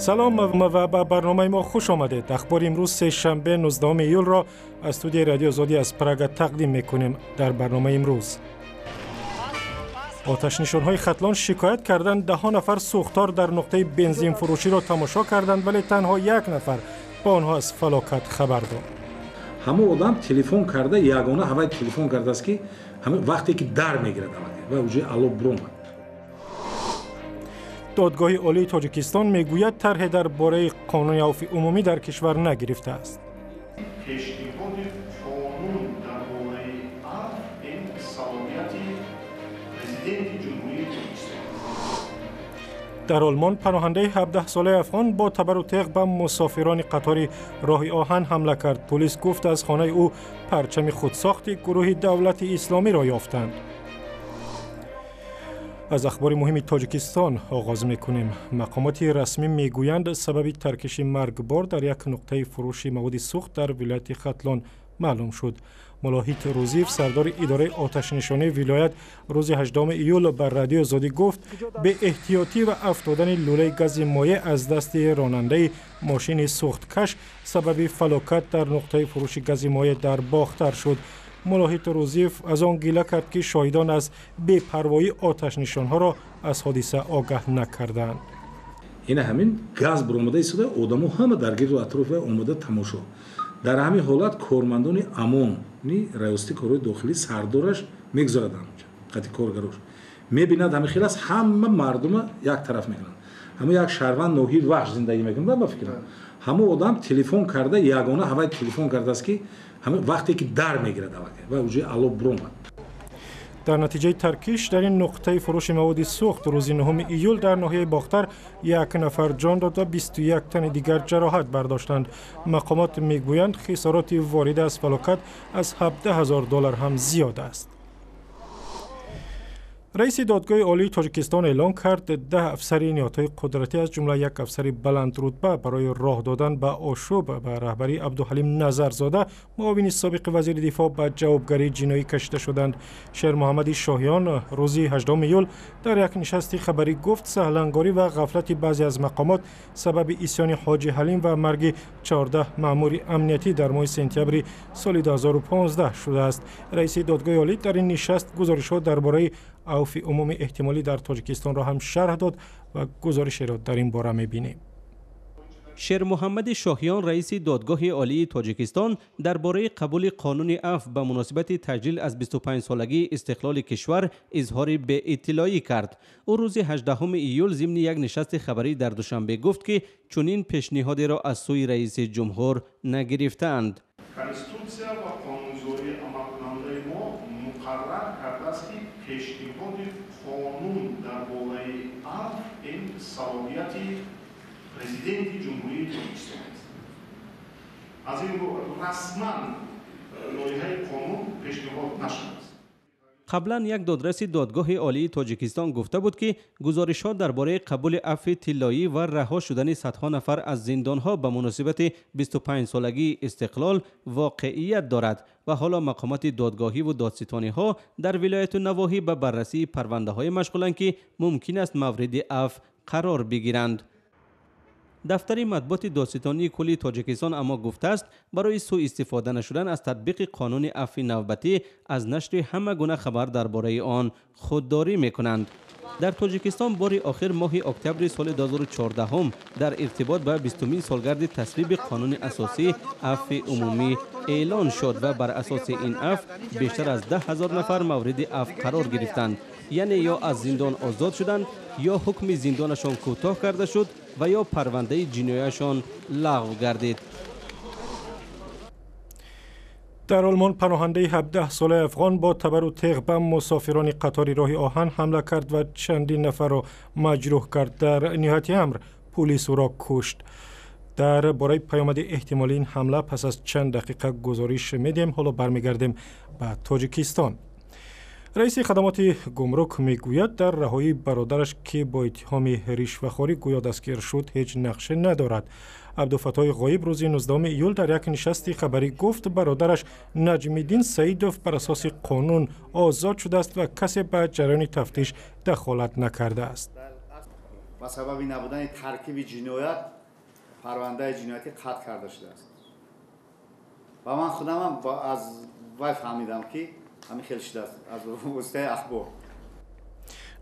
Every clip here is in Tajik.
Салом ва ба барномаи мо хуш омадед. Ахбори имрӯз сешанбе 19 июлро аз студияи Радиои Озодӣ аз Прага тақдим мекунем. Дар барномаи имрӯз оташнишонҳои Хатлон шикоят карданд, даҳҳо нафар сӯхтор дар нуқтаи бензинфурӯширо тамошо карданд, вале танҳо як нафар ба онҳо аз фалокат хабар дод. Ҳамон одам телефон карда, ягона ҳавай телефон кардааст, ки вақте ки дар мегирад ва уже ало буромад. Додгоҳи Олии Тоҷикистон мегӯяд, тарҳе дар бораи қонуни авфи умумӣ дар кишвар нагирифтааст. Пешниҳоди қонун дар бораи афв ин салоҳияти Президенти Ҷумҳурии Тоҷикистон. Дар Олмон паноҳандаи 17-солаи афғон бо табару теғ ба мусофирони қатори роҳи оҳан ҳамла кард. Пулис гуфт, аз хонаи ӯ парчами худсохти гурӯҳи Давлати Исломиро ёфтанд. Аз ахбори муҳими Тоҷикистон оғоз мекунем. Мақомоти расмӣ мегӯянд, сабаби таркиши маргбор дар як нуқтаи фурӯши маводи сӯхт дар вилояти Хатлон маълум шуд. Мулоҳит Рӯзиев, сардори идораи оташнишонии вилоят, рӯзи 18 июл ба Радиои Озодӣ гуфт, беэҳтиётӣ ва афтодани лӯлаи гази моеъ аз дасти ронандаи мошини сӯхткаш сабаби фалокат дар нуқтаи фурӯши гази моеъ дар Бохтар шуд. Мулоҳит Рӯзиев аз он гила кард, ки шоҳидон аз бепарвоӣ оташнишонҳоро аз ҳодиса огаҳ накарданд. Ина ҳамин газ буромада истода, одамо ҳама дар гирду атрофи омада тамошо. Дар ҳамин ҳолат кормандони Амони Раёсати корҳои дохилӣ, сардораш мегузарад ҳамонҷа қати коргарош, мебинад, ҳамин хел аст, ҳама мардума як тараф мекунанд. Ҳама як шаҳрванд ноҳияи Вахш зиндагӣ мекунад, ба фикрам ҳамон одам телефон карда, ягона ҳавай телефон кардааст, ки вақте ки дар мегирад ва уже ало буромад. Дар натиҷаи таркиш дар ин нуқтаи фурӯши маводи сӯхт рӯзи 9 июл дар ноҳияи Бохтар як нафар ҷон дод ва 21 тани дигар ҷароҳат бардоштанд. Мақомот мегӯянд, хисороти ворида аз фалокат аз 17 ҳазор доллар ҳам зиёд аст. Раиси Додгоҳи Олии Тоҷикистон эълон кард, 10 афсари ниҳодҳои қудратӣ, аз ҷумла як афсари баландрутба, барои роҳ додан ба ошӯб ба раҳбарии Абдуҳалим Назарзода, муовини собиқи вазири дифоъ, ба ҷавобгарии ҷиноӣ кашида шуданд. Шермуҳаммади Шоҳиён рӯзи 18 июл дар як нишасти хабарӣ гуфт, саҳлангорӣ ва ғафлати баъзе аз мақомот сабаби исьёни Ҳоҷи Ҳалим ва марги 14 маъмури амниятӣ дар моҳи сентябри соли 2015 шудааст. Раиси Додгоҳи Олӣ дар ин нишаст гузоришҳо дар бораи авфи умуми эҳтимолӣ дар Тоҷикистонро ҳам шарҳ дод ва гузоришеро дар ин бора мебинем. Шермуҳаммади Шоҳиён, раиси Додгоҳи Олии Тоҷикистон, дар бораи қабули қонуни афв ба муносибати таҷлил аз 25-солагии истиқлоли кишвар изҳори беиттилоӣ кард. Ӯ рӯзи 18 июл зимни як нишасти хабарӣ дар Душанбе гуфт, ки чунин пешниҳодеро аз сӯи раиси ҷумҳур нагирифтаанд. Конститутсия ва қонунгузории амалкунандаи мо муқаррар кардааст, ки пешниҳоди қонун дар бораи афв ин салоҳияти Президенти Ҷумҳурии Тоҷикистон аст. Аз ин рӯ расман лоиҳаи қонун пешниҳод нашудааст. Қаблан як додраси Додгоҳи Олии Тоҷикистон гуфта буд, ки гузоришҳо дар бораи қабули афви тиллоӣ ва раҳо шудани садҳо нафар аз зиндонҳо ба муносибати 25-солагии истиқлол воқеият дорад ва ҳоло мақомоти додгоҳиву додситониҳо дар вилояту навоҳӣ ба баррасии парвандаҳое машғуланд, ки мумкин аст мавриди афв қарор бигиранд. Дафтари матбуоти Додситонии кулли Тоҷикистон аммо гуфтааст, барои сӯистифода нашудан аз татбиқи қонуни афви навбатӣ аз нашри ҳама гуна хабар дар бораи он худдорӣ мекунанд. Дар Тоҷикистон бори охир моҳи октябри соли 2014 дар иртибот ба 20-умин солгарди тасвиби Қонуни асосӣ афви умумӣ эълон шуд ва бар асоси ин афв бештар аз 10 000 нафар мавриди афв қарор гирифтанд, яъне ё аз зиндон озод шуданд, ё ҳукми зиндонашон кӯтоҳ карда шуд ва ё парвандаи ҷинояшон лағв гардид. Дар Олмон паноҳандаи 17-солаи афғон бо табару теғ ба мусофирони қатори роҳи оҳан ҳамла кард ва чандин нафарро маҷрӯҳ кард. Дар ниҳояти амр пулис ӯро кушт. Дар бораи паёмади эҳтимолии ин ҳамла пас аз чанд дақиқа гузориш медиҳем. Ҳоло бармегардем ба Тоҷикистон. Раиси хадамоти гумрук мегӯяд, дар раҳоии бародараш, ки бо иттиҳоми ришвахорӣ гӯё дастгир шуд, ҳеҷ нақше надорад. Абдуфаттоҳи Ғоиб рӯзи 19 июл дар як нишасти хабарӣ гуфт, бародараш Наҷмиддин Саидов бар асоси қонун озод шудааст ва касе ба ҷараёни тафтиш дахолат накардааст. Ба сабаби набудани таркиби ҷиноят парвандаи ҷиноятӣ қатъ карда шудааст. Ва ман худамам аз вай фаҳмидам, ки ҳамин хел шудааст аз воситаи ахбор.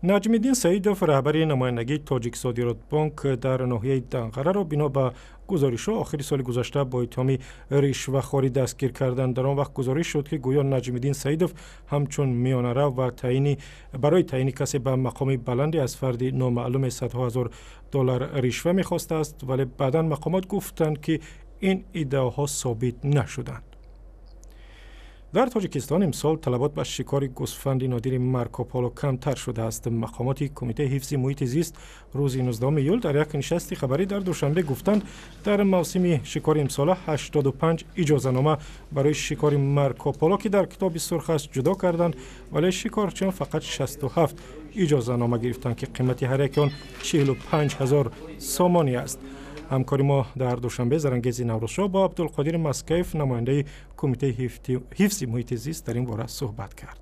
Наҷмиддин Саидов, раҳбари намояндагии Тоҷиксодиротбонк дар ноҳияи Данғараро бино ба гузоришҳо охири соли гузашта бо иттиҳоми ришвахорӣ дастгир карданд. Дар он вақт гузориш шуд, ки гӯё Наҷмиддин Саидов ҳамчун миёнарав ва барои таъйини касе ба мақоми баланде аз фарди номаълуме садҳо ҳазор доллар ришва мехостааст, вале баъдан мақомот гуфтанд, ки ин иддаоҳо собит нашуданд. Дар Тоҷикистон имсол талабот ба шикори гӯсфанди нодири Марко Поло камтар шудааст. Мақомоти Кумитаи ҳифзи муҳити зист рӯзи 19 июл дар як нишасти хабарӣ дар Душанбе гуфтанд, дар мавсими шикори имсола 85 иҷозанома барои шикори Марко Поло, ки дар Китоби сурх аст, ҷудо карданд, вале шикорчиён фақат 67 иҷозанома гирифтанд, ки қимати ҳар яки он 45 ҳазор сомонӣ аст. Ҳамкори мо дар Душанбе Зарангези Наврӯзшоҳ бо Абдулқодир Маскаев, намояндаи Кумитаи ҳифзи муҳити зист, дар ин бора суҳбат кард.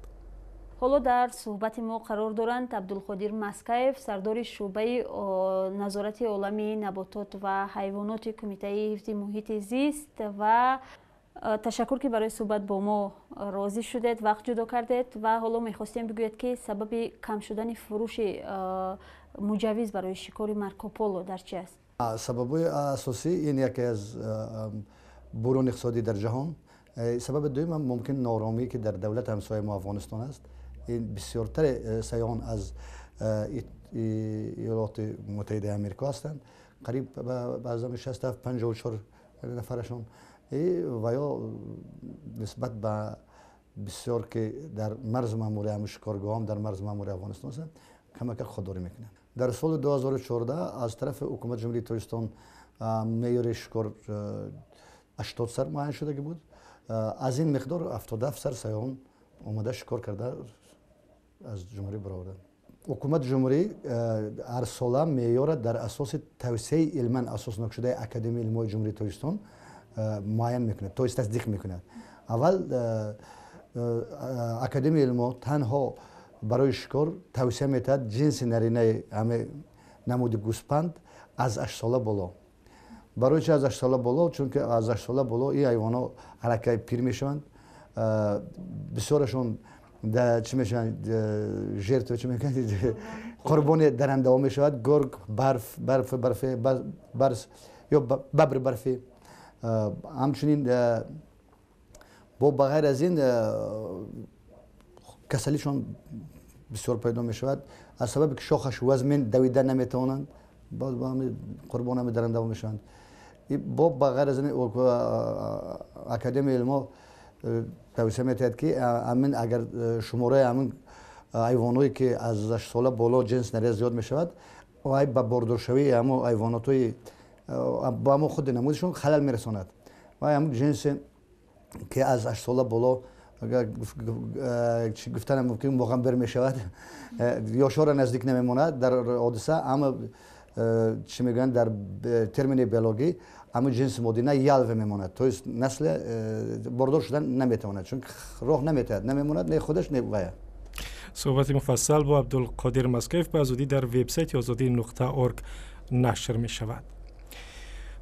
Ҳоло дар суҳбати мо қарор доранд Абдулқодир Маскаев, сардори шӯъбаи назорати олами наботот ва ҳайвоноти Кумитаи ҳифзи муҳити зист. Ва ташаккур, ки барои суҳбат бо мо розӣ шудед, вақт ҷудо кардед. Ва ҳоло мехостем бигӯед, ки сабаби кам шудани фурӯши муҷаввиз барои шикори Марко Поло дар чи аст? Сабабҳои асосӣ ин яке аз буҳрони иқтисодӣ дар ҷаҳон. Сабаби дуюм мумкин нооромӣ, ки дар давлати ҳамсояи мо Афғонистон аст. Ин бисёртари сайёҳон аз Иёлоти Муттаҳидаи Америко ҳастанд, қариб ба 67 54 нафарашон, ва ё нисбат ба бисёр, ки дар марз маъмури ҳамин шикоргоҳам дар марз маъмури Афғонистон ҳастанд, камакак худдорӣ мекунанд. Дар соли 2014 аз тарафи ҳукумати Ҷумҳурии Тоҷикистон меъёри шикор 80 сар муайян шудагӣ буд. Аз ин миқдор 77 сар сайёҳон омада шикор карда аз ҷумҳурӣ бароварданд. Ҳукумати ҷумҳурӣ ҳарсола меъёра дар асоси тавсияи илман асоснокшудаи Академияи илмҳои Ҷумҳурии Тоҷикистон муайян мекунад, то есть тасдиқ мекунад. Аввал Академияи илмҳо танҳо барои шикор тавсия метаҳад ҷинси наринаи ҳаме намуди гӯспанд аз 8 сола боло. Барои чи аз 8 сола боло? Чунки аз 8 сола боло ин ҳайвонҳо аллакай пир мешаванд, бисёрашон чӣ мешаванд, жертва чӣ мекунанд, қурбони дарандаҳо мешавад: гург, барф, барф, барф, барс ё бабри барфӣ. Ҳамчунин бо ба ғайр аз ин касалишон бисёр пайдо мешавад, аз сабаби ки шохаш вазмин, давида наметавонанд, қурбон ҳами дарандаҳо мешаванд. Бо ба ғайр аз ин Академияи илмҳо тавсия метиҳад, ки амин агар шумораи ҳамин ҳайвонҳое, ки аз 8 сола боло ҷинс нария зиёд мешавад, вай ба бордоршавии ҳамо ҳайвонотҳои ба ҳамо худи намудишон халал мерасонад. Вай ҳамин ҷинсе, ки аз 8 сола боло, гуфтанам мумкин, муғамбир мешавад, ёшоро наздик намемонад. Дар ҳодиса ҳама чӣ мегӯянд, дар термини биологӣ ҳамин ҷинси модина ялва мемонад, то есть насли бордор шудан наметавонад, чунки роҳ наметаҳад, намемонад не худаш, не вая. Суҳбати муфассал бо Абдулқодир Маскаев ба зудӣ дар вебсайти Озодӣ.org нашр мешавад.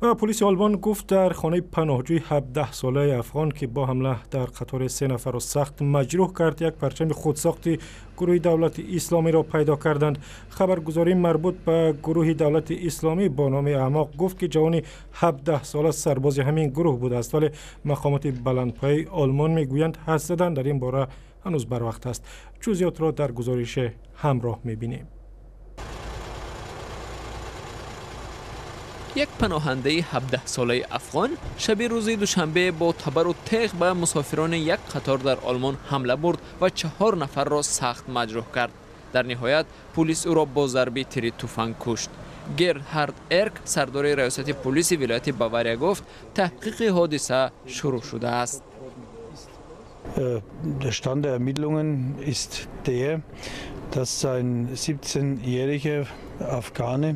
Ва полиси Олмон гуфт, дар хонаи паноҳҷӯи 17-солаи афғон, ки бо ҳамла дар қатори се нафарро сахт маҷрӯҳ кард, як парчами худсохти гурӯҳи Давлати Исломиро пайдо карданд. Хабаргузории марбут ба гурӯҳи Давлати Исломӣ бо номи Аъмоқ гуфт, ки ҷавони 17-сола сарбози ҳамин гурӯҳ будааст, вале мақомоти баландпояи Олмон мегӯянд, ҳадс задан дар ин бора ҳанӯз барвақт аст. Ҷузъиётро дар гузориши ҳамроҳ мебинем. Як паноҳандаи 17-солаи афғон шаби рӯзи душанбе бо табару теғ ба мусофирони як қатор дар Олмон ҳамла бурд ва чаҳор нафарро сахт маҷрӯҳ кард. Дар ниҳоят пулис ӯро бо зарби тири туфанг кушт. Герҳард Эрк, сардори раёсати пулиси вилояти Бавария, гуфт, таҳқиқи ҳодиса шурӯъ шудааст. Der Stand der Ermittlungen ist der, dass ein 17-jähriger Afghane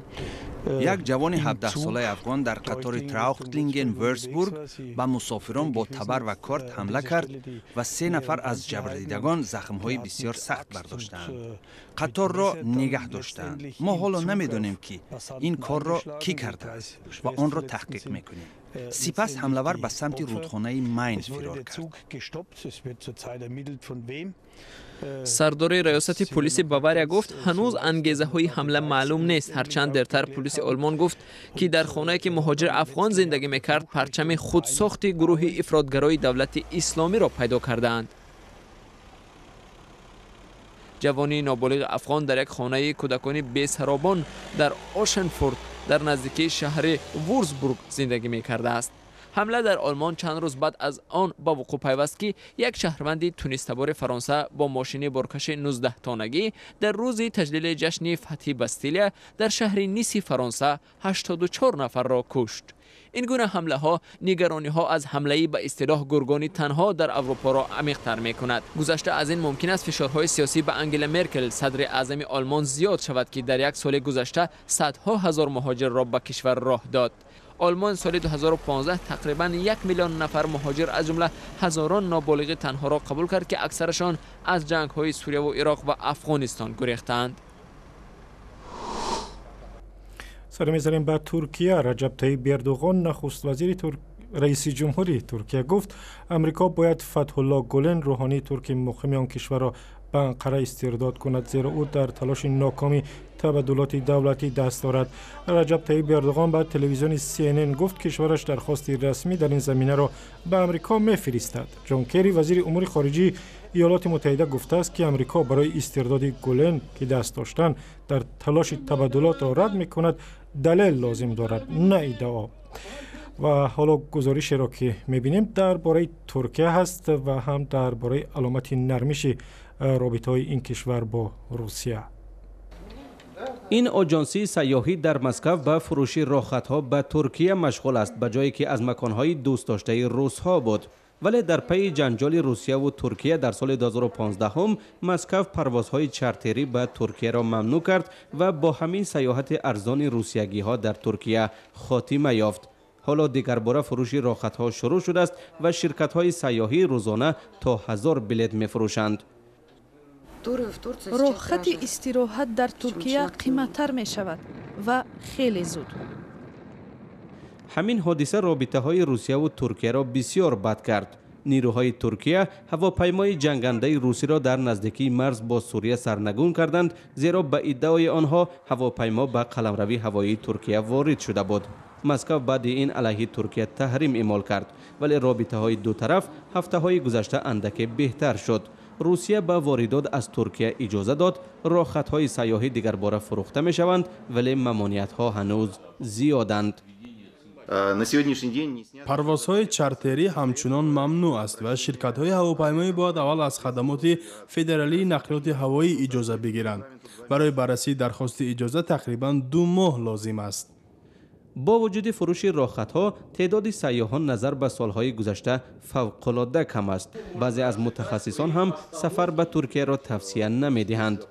Як ҷавони 17-солаи афғон дар қатори Траухтлинген Вюрцбург ба мусофирон бо табар ва корд ҳамла кард ва се нафар аз ҷабрдидагон захмҳои бисёр сахт бардоштаанд. Қаторро нигаҳ доштаанд. Мо ҳоло намедонем, ки ин корро кӣ кардааст ва онро таҳқиқ мекунем. Сипас ҳамлавар ба самти рудхонаи Майн фирор кард. Сардори раёсати пулиси Бавария гуфт, ҳанӯз ангезаҳои ҳамла маълум нест. Ҳарчанд дертар пулиси Олмон гуфт, ки дар хонае, ки муҳоҷир афғон зиндагӣ мекард, парчами худсохти гурӯҳи ифротгарои Давлати Исломиро пайдо кардаанд. Ҷавони ноболиғи афғон дар як хонаи кӯдакони бесаробон дар Ошенфурт дар наздикии шаҳри Вурсбург зиндагӣ мекардааст. Ҳамла дар Олмон чанд рӯз баъд аз он ба вуқӯъ пайваст, ки як шаҳрванди тунистабори Фаронса бо мошини боркаши 19-тоннагӣ дар рӯзи таҷлили ҷашни фатҳи Бастилия дар шаҳри Ниси Фаронса 84 нафарро кушт. Ин гуна ҳамлаҳо нигарониҳо аз ҳамлаи ба истилоҳ гургони танҳо дар Аврупоро амиқтар мекунад. Гузашта аз ин, мумкин аст фишорҳои сиёсӣ ба Ангела Меркел, садри аъзами Олмон, зиёд шавад, ки дар як соли гузашта садҳо ҳазор муҳоҷирро ба кишвар роҳ дод. Олмон соли 2015 тақрибан 1 миллион нафар муҳоҷир, аз ҷумла ҳазорон ноболиғи танҳоро қабул кард, ки аксарашон аз ҷангҳои Сурияву Ироқ ва Афғонистон гурехтаанд. Сар мезанем ба Туркия. Раҷаб Таиб Эрдуғон, нахуствазири раиси ҷумҳури Туркия, гуфт, Амрико бояд Фатҳулло Гулен, рӯҳонии турки муқими он кишварро, ба Анқара истирдод кунад, зеро ӯ дар талоши нокоми табаддулоти давлатӣ даст дорад. Раҷаб Таиб Эрдуғон ба телевизиони CNN гуфт, кишвараш дархости расмӣ дар ин заминаро ба Амрико мефиристад. Ҷон Керри, вазири умури хориҷии Иёлоти Муттаҳида, гуфтааст, ки Амрико барои истирдоди Гулен, ки даст доштан дар талоши табаддулотро рад мекунад, далел лозим дорад, на иддао. Ва ҳоло гузоришеро, ки мебинем, дар бораи Туркия ҳаст ва ҳам дар бораи аломати нармиши робитаҳои ин кишвар бо Русия. Ин оҷонсии сайёҳӣ дар Москав ба фурӯши роҳхатҳо ба Туркия машғул аст, ба ҷое, ки аз маконҳои дӯстдоштаи русҳо буд. Вале дар пайи ҷанҷоли Русияву Туркия дар соли 2015, Москав парвозҳои чартерӣ ба Туркияро мамнӯъ кард ва бо ҳамин сайёҳати арзони русиягиҳо дар Туркия хотима ёфт. Ҳоло дигарбора фурӯши роҳхатҳо шурӯъ шудааст ва ширкатҳои сайёҳӣ рӯзона то 1000 билет мефурӯшанд. Роҳхати истироҳат дар Туркия қиматтар мешавад ва хеле зуд. Ҳамин ҳодиса робитаҳои Русияву Туркияро бисёр бад кард. Нирӯҳои Туркия ҳавопаймои ҷангандаи русиро дар наздикии марз бо Сурия сарнагун карданд, зеро ба иддаои онҳо ҳавопаймо ба қаламрави ҳавоии Туркия ворид шуда буд. Москав баъди ин алайҳи Туркия таҳрим эъмол кард, вале робитаҳои ду тараф ҳафтаҳои гузашта андаке беҳтар шуд. Русия ба воридот аз Туркия иҷоза дод, роҳхатҳои сайёҳӣ дигарбора фурӯхта мешаванд, вале мамониятҳо ҳанӯз зиёданд. Парвозҳои чартерӣ ҳамчунон мамнӯъ аст ва ширкатҳои ҳавопаймоӣ бояд аввал аз хадамоти федералии нақлиёти ҳавоӣ иҷоза бигиранд. Барои баррасии дархости иҷоза тақрибан 2 моҳ лозим аст. Бо вуҷуди фурӯши роҳхатҳо, теъдоди сайёҳон назар ба солҳои гузашта фавқулода кам аст. Баъзе аз мутахассисон ҳам сафар ба Туркияро тавсия намедиҳанд.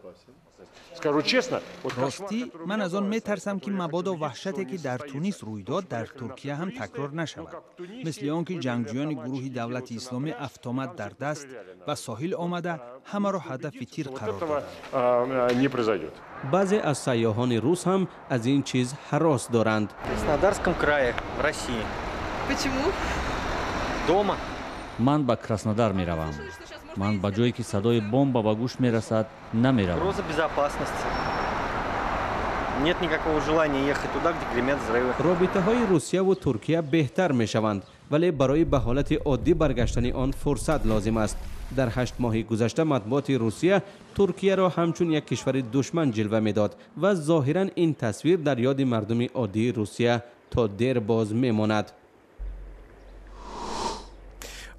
Ростӣ, ман аз он метарсам, ки мабодо ваҳшате, ки дар Тунис рӯй дод, дар Туркия ҳам такрор нашавад, мисли он ки ҷангҷӯёни гурӯҳи Давлати Исломӣ автомат дар даст ба соҳил омада, ҳамаро ҳадафи тир қарор доданд. Баъзе аз сайёҳони рус ҳам аз ин чиз ҳарос доранд. Краснодарском крае в России. Почему? Дома. Ман ба Краснодар меравам. Ман ба ҷое, ки садои бомба ба гӯш мерасад, намеравам. Угроза безопасности. Нет никакого желания ехать туда, где гремят взрывы. Робитаҳои Русияву Туркия беҳтар мешаванд, вале барои ба ҳолати оддӣ баргаштани он фурсат лозим аст. Дар 8 моҳи гузашта матбуоти Русия Туркияро ҳамчун як кишвари душман ҷилва медод ва зоҳиран ин тасвир дар ёди мардуми оддии Русия то дер боз мемонад.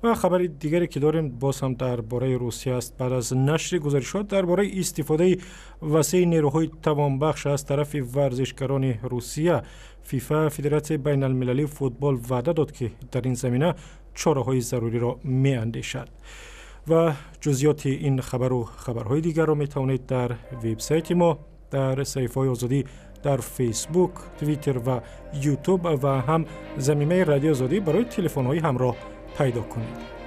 Ва хабари дигаре, ки дорем, боз ҳам дар бораи Русия аст. Баъд аз нашри гузоришҳо дар бораи истифодаи васеи нерӯҳои тавонбахш аз тарафи варзишгарони Русия, ФИФА, Федератсияи байналмилалии футбол, ваъда дод, ки дар ин замина чораҳои заруриро меандешад. Ва ҷузъиёти ин хабару хабарҳои дигарро метавонед дар вебсайти мо Дар саҳифаҳои Озодӣ дар Фейсбук, Твиттер ва Ютуб ва ҳам замимаи Радиои Озодӣ барои телефонҳои ҳамроҳ пайдо кунед.